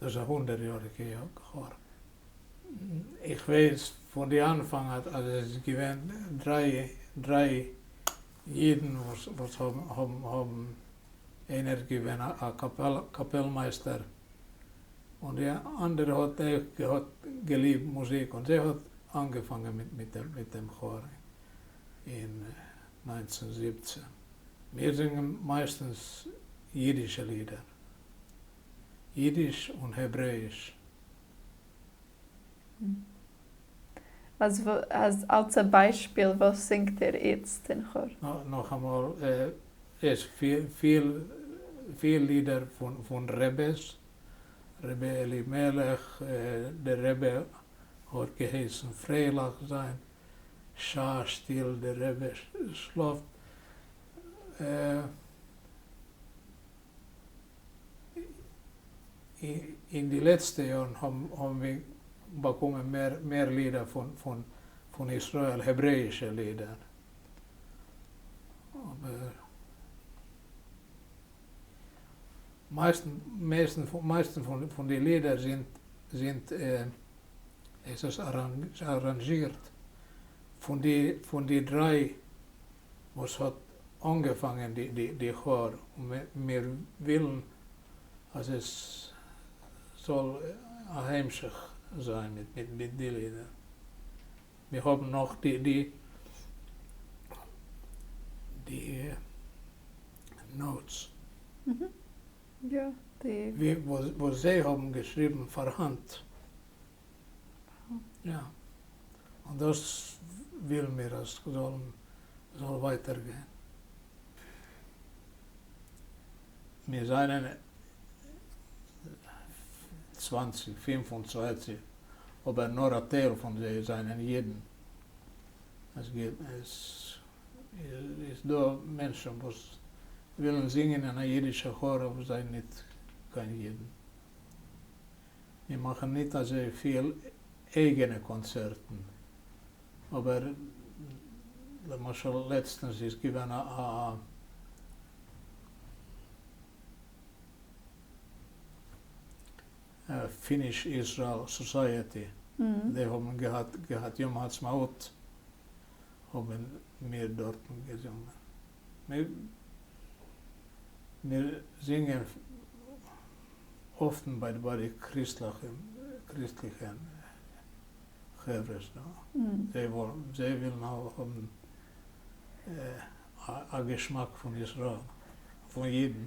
דאס איז א 100 יאריגע כאר. איך ווייס פון די אנפאנג אז עס איז געווען דריי אידן וואס האבן, איינער איז געווען א קאפעלמייסטער און די אנדערע האט אויך געהאט געליבט מוזיק און זי האט אנגעפאנגען מיט דעם כאר אין 1917. מיר זינגען מייסטנס אידישע לידער, אידיש און העברעאיש. אז אלס א ביישפיל, וואס זינגט איר איצט אין כאר? נאכאמאל, עס פיל לידער פון רבי'ס, רבי אלימלך, דער רבי האט געהייסן פרייליך זיין, שא שטיל דער רבי שלאפט. אין די לעצטע יארן האבן מיר באקומען מער לידער פון ישראל, העברעאישע לידער. אבער מייסטנס פון די לידער זינט עס איז אראנזשירט פון די דריי וואס האט אנגעפאנגען די כאר, און מיר ווילן אז עס זאל א המשך זיין מיט די לידער. מיר האבן נאך די notes. יא, די. וואס זיי האבן געשריבן פאר האנט. יא. און דאס ווילן מיר אז זאל ווייטער גיין. מיר זענען 20, 25, אבער נאר א טייל פון זיי זענען אידן. עס איז דא מענטשן וואס ווילן זינגען אין א אידישע כאר אבער זענען ניט קיין אידן. מיר מאכן ניט אזוי פיל אייגענע קאנצערטן, אבער למשל לעצטנס איז געווען א Finnish Israel Society, זיי האבן געהאט יום העצמאות, האבן מיר דארטן געזונגען. מיר זינגען אפטן ביי די קריסטליכע חברה דא. זיי ווילן האבן א געשמאק פון ישראל, פון אידן.